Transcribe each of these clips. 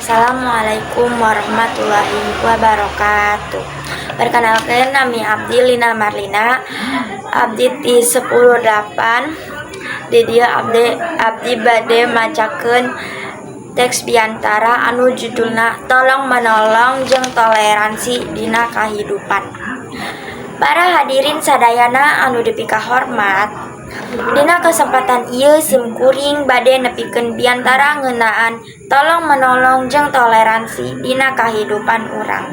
Assalamualaikum warahmatullahi wabarakatuh. Perkenalkan, nami abdi Lina Marlina. Abdi ti 108. Di dieu abdi bade macakeun teks biantara anu judulna Tolong Menolong jeung Toleransi Dina Kahidupan. Para hadirin sadayana anu dipikahormat, dina kesempatan ieu sim kuring bade nepikeun biantara ngeunaan tolong menolong jeung toleransi dina kahidupan urang.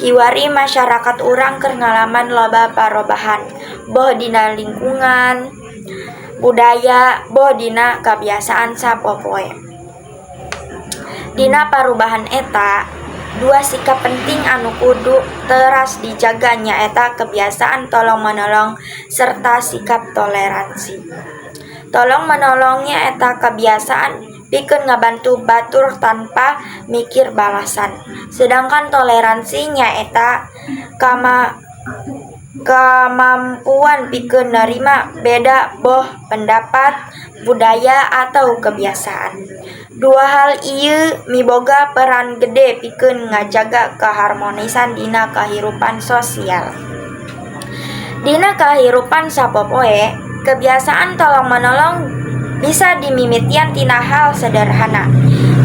Kiwari masyarakat urang keur ngalaman loba parobahan, boh dina lingkungan, budaya, boh dina kabiasaan sapopoe. Dina parubahan eta, dua sikap penting anu kudu teras dijaga nyaeta kebiasaan tolong menolong serta sikap toleransi. Tolong menolong nyaeta kebiasaan pikeun ngabantu batur tanpa mikir balasan. Sedangkan toleransi nyaeta kamampuan pikeun narima beda boh pendapat, budaya, atau kebiasaan. Dua hal ieu miboga peran gede pikeun ngajaga keharmonisan dina kahirupan sosial. Dina kahirupan sapopoe, kebiasaan tolong menolong bisa dimimitian tina hal sederhana.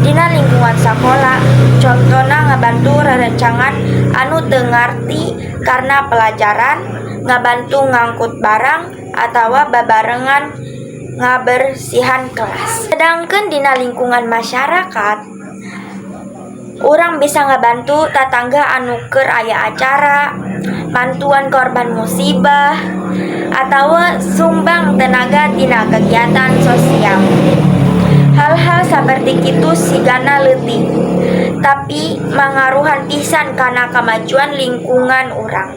Dina lingkungan sakola, contona ngabantu rerencangan anu teu ngarti kana pelajaran, ngabantu ngangkut barang, atawa babarengan ngabersihan kelas. Sedangkeun dina lingkungan masyarakat, urang bisa ngabantu tatangga anu keur aya acara, mantuan korban musibah, atawa sumbang tenaga tina kegiatan sosial. Hal-hal saperti kitu sigana leutik, tapi mangaruhan pisan kana kamajuan lingkungan urang.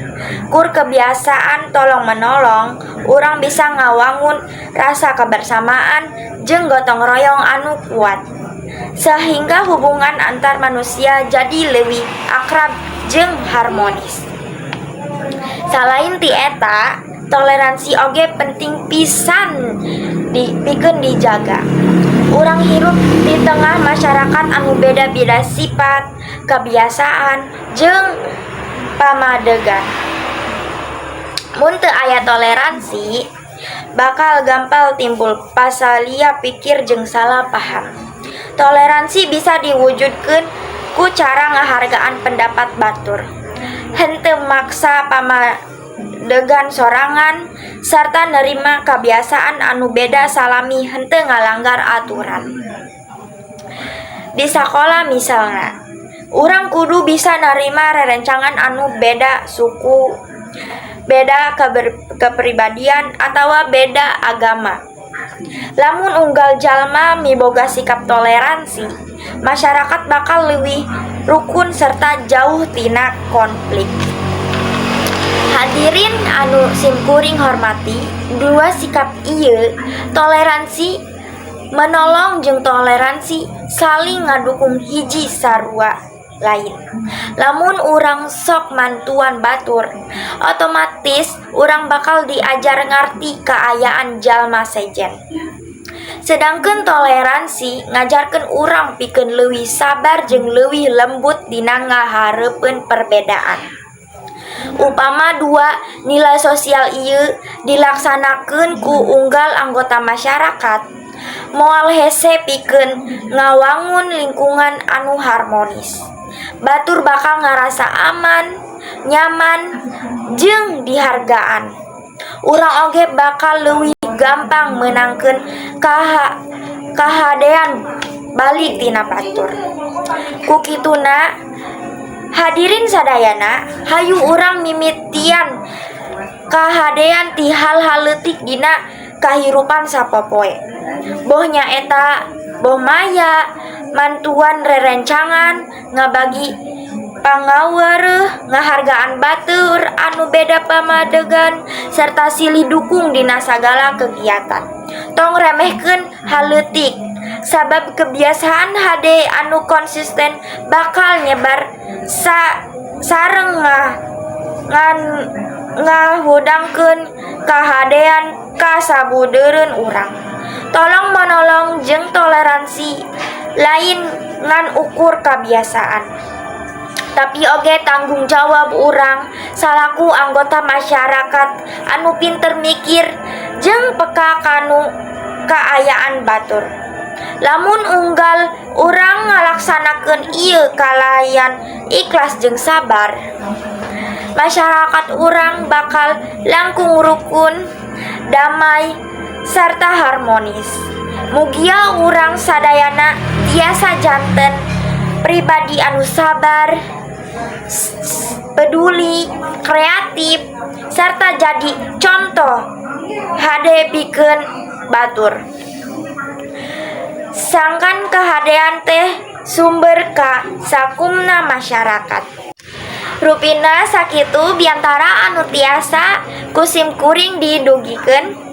Ku kebiasaan tolong menolong, urang bisa ngawangun rasa kebersamaan jeung gotong royong anu kuat, sehingga hubungan antar manusia jadi leuwih akrab jeung harmonis. Salain ti eta, toleransi oge penting pisan pikeun dijaga. Urang hirup di tengah masyarakat anu beda-beda sifat, kebiasaan, jeung pamadegan. Mun teu aya toleransi, bakal gampal timbul pasalia pikir jeung salah paham. Toleransi bisa diwujudkeun ku cara ngahargaan pendapat batur, henteu maksa pamadegan sorangan, sarta nerima kabiasaan anu beda salami henteu ngalanggar aturan. Di sakola misalna, urang kudu bisa narima rerencangan anu beda suku, beda kepribadian, atawa beda agama. Lamun unggal jalma miboga sikap toleransi, masyarakat bakal leuwih rukun serta jauh tina konflik. Hadirin anu simkuring hormati, dua sikap ieu, toleransi menolong jeung toleransi, saling ngadukung hiji sarua lain. Lamun urang sok mantuan batur, otomatis urang bakal diajar ngarti kaayaan jalma sejen. Sedangkeun toleransi ngajarkeun urang pikeun leuwih sabar jeung leuwih lembut dina ngahareupeun perbedaan. Upama dua nilai sosial ieu dilaksanakeun ku unggal anggota masyarakat, moal hese pikeun ngawangun lingkungan anu harmonis. Batur bakal ngarasa aman, nyaman, jeung dihargaan. Urang oge bakal leuwih gampang meunangkeun kahadean balik tina batur. Ku kituna, hadirin sadayana, hayu urang mimitian kahadean ti hal-hal leutik dina kahirupan sapopoe. Boh nyaeta boh maya, mantuan rerencangan, ngabagi pangawereh, ngahargaan batur anu beda pamadegan, serta silih dukung dina sagala kegiatan. Tong remehkeun hal leutik, sabab kebiasaan hade anu konsisten bakal nyebar sareng ngahudangkeun kahadean ka sabudeureun urang. Tolong menolong jeung toleransi Lain ngan ukur kabiasaan, tapi oge tanggung jawab urang salaku anggota masyarakat anu pinter mikir jeung peka kanu kaayaan batur. Lamun unggal urang ngalaksanakeun ieu kalayan ikhlas jeung sabar, masyarakat urang bakal langkung rukun, damai, sarta harmonis. Mugia urang sadayana tiasa janten pribadi anu sabar, peduli, kreatif, serta jadi contoh hade pikeun batur. Sangkan kehadean teh sumber ka sakumna masyarakat. Rupina sakitu biantara anu tiasa ku sim kuring didugikeun.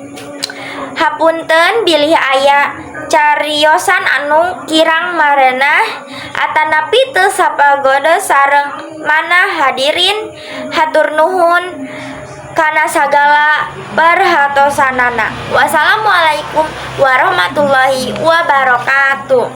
Hapunten bilih aya cariosan anu kirang marenah atanapi teu sapagodos sareng manah hadirin. Hatur nuhun kana sagala perhatosanana. Wassalamualaikum warahmatullahi wabarakatuh.